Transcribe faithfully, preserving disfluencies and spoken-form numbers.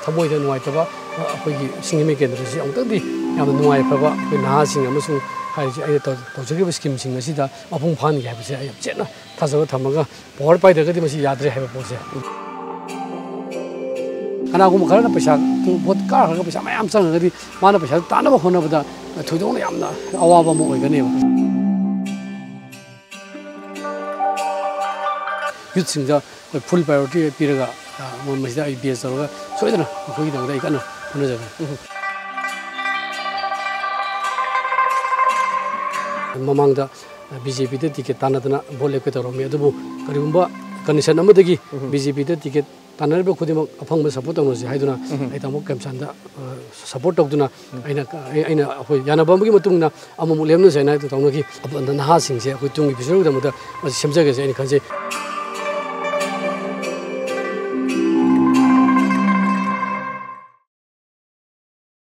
ꯊꯃꯣꯏꯗ ꯅꯨꯡꯉꯥꯏꯇꯕ, ꯑ, ꯑꯩꯈꯣꯏꯒꯤ ꯁꯤꯡꯖꯃꯩ ꯀꯦꯟꯗ꯭ꯔꯁꯤ ꯑꯃꯨꯛꯇꯪꯗꯤ ꯌꯥꯝꯅ ꯅꯨꯡꯉꯥꯏꯐꯕ ꯑꯩꯈꯣꯏ ꯅꯍꯥꯁꯤꯡ ꯑꯃꯁꯨꯡ ꯍꯥꯏꯔꯤꯁꯦ ꯑꯩꯅ ꯇꯧ-, ꯇꯧꯖꯈꯤꯕ ꯁ꯭ꯀꯤꯝꯁꯤꯡ ꯑꯁꯤꯗ ꯃꯄꯨꯡ ꯐꯥꯍꯟꯒꯦ ꯍꯥꯏꯕꯁꯦ ꯑꯩ ꯌꯥꯝ ꯆꯦꯠꯅ ꯊꯥꯖꯕ ꯊꯝꯃꯒ ꯄꯋꯥꯔ ꯄꯥꯏꯗ꯭ꯔꯒꯗꯤ ꯃꯁꯤ ꯌꯥꯗ꯭ꯔꯦ ꯍꯥꯏꯕ ꯄꯣꯠꯁꯦ꯫ ꯀꯅꯥꯒꯨꯝꯕ ꯈꯔꯅ ꯄꯩꯁꯥ, ꯚꯣꯠ ꯀꯥꯈ꯭ꯔꯒ ꯄꯩꯁꯥ ꯃꯌꯥꯝ ꯆꯪꯉꯒꯗꯤ ꯃꯥꯅ ꯄꯩꯁꯥꯗꯨ ꯇꯥꯅꯕ ꯍꯣꯠꯅꯕꯗ ꯊꯣꯏꯗꯣꯛꯅ ꯌꯥꯝꯅ ꯑꯋꯥꯕ ꯑꯃ ꯑꯣꯏꯒꯅꯦꯕ꯫ ꯌꯨꯠꯁꯤꯡꯗ ꯑꯩꯈꯣꯏ ꯐꯨꯜ ꯄ꯭ꯔꯥꯏꯌꯣꯔꯤꯇꯤ ꯄꯤꯔꯒ, ꯑ, ꯃ-, ꯃꯁꯤꯗ ꯑꯩ ꯕꯦꯁ ꯇꯧꯔꯒ ꯁꯣꯏꯗꯅ ꯃꯈꯣꯏꯒꯤꯗꯃꯛꯇ ꯑꯩ ꯀꯟꯅ ꯍꯣꯠꯅꯖꯒꯅꯤ꯫ ꯃꯃꯥꯡꯗ ꯕꯤ ꯖꯦ ꯄꯤꯗ ꯇꯤꯀꯦꯠ ꯇꯥꯟꯅꯗꯅ ꯚꯣꯠ ꯂꯦꯞꯀꯦ ꯇꯧꯔꯝꯃꯤ, ꯑꯗꯨꯕꯨ ꯀꯔꯤꯒꯨꯝꯕ ꯀꯟꯗꯤꯁꯟ ꯑꯃꯗꯒꯤ ꯎꯝ꯫ ꯕꯤ ꯖꯦ ꯄꯤꯗ ꯇꯤꯀꯦꯠ ꯇꯥꯟꯅꯔꯤꯕ ꯈꯨꯗꯤꯡꯃꯛ ꯑꯐꯪꯕ ꯁꯄꯣꯔꯠ ꯇꯧꯅꯁꯤ ꯍꯥꯏꯗꯨꯅ ꯎꯝ꯫ ꯑꯩ ꯇꯥꯃꯣ ꯈꯦꯝꯆꯥꯟꯗ, ꯑ, ꯁꯄꯣꯔꯠ ꯇꯧꯗꯨꯅ ꯎꯝ꯫ ꯑꯩꯅ, ꯑꯩ-, ꯑꯩꯅ ꯑꯩꯈꯣꯏ ꯌꯥꯅꯕ ꯑꯃꯒꯤ ꯃꯇꯨꯡ ꯏꯟꯅ ꯑꯃꯃꯨꯛ ꯂꯦꯞꯅꯁꯦ ꯍꯥꯏꯅ ꯇꯧꯅꯈꯤ꯫ ꯑꯗꯨ ꯅꯍꯥꯁꯤꯡꯁꯦ ꯑꯩꯈꯣꯏ ꯇꯨꯡꯒꯤ ꯐ꯭ꯌꯨꯆꯔꯒꯤꯗꯃꯛꯇ ꯃꯁꯤ ꯁꯦꯝꯖꯒꯦꯁꯦ ꯑꯩꯅ ꯈꯟꯖꯩ꯫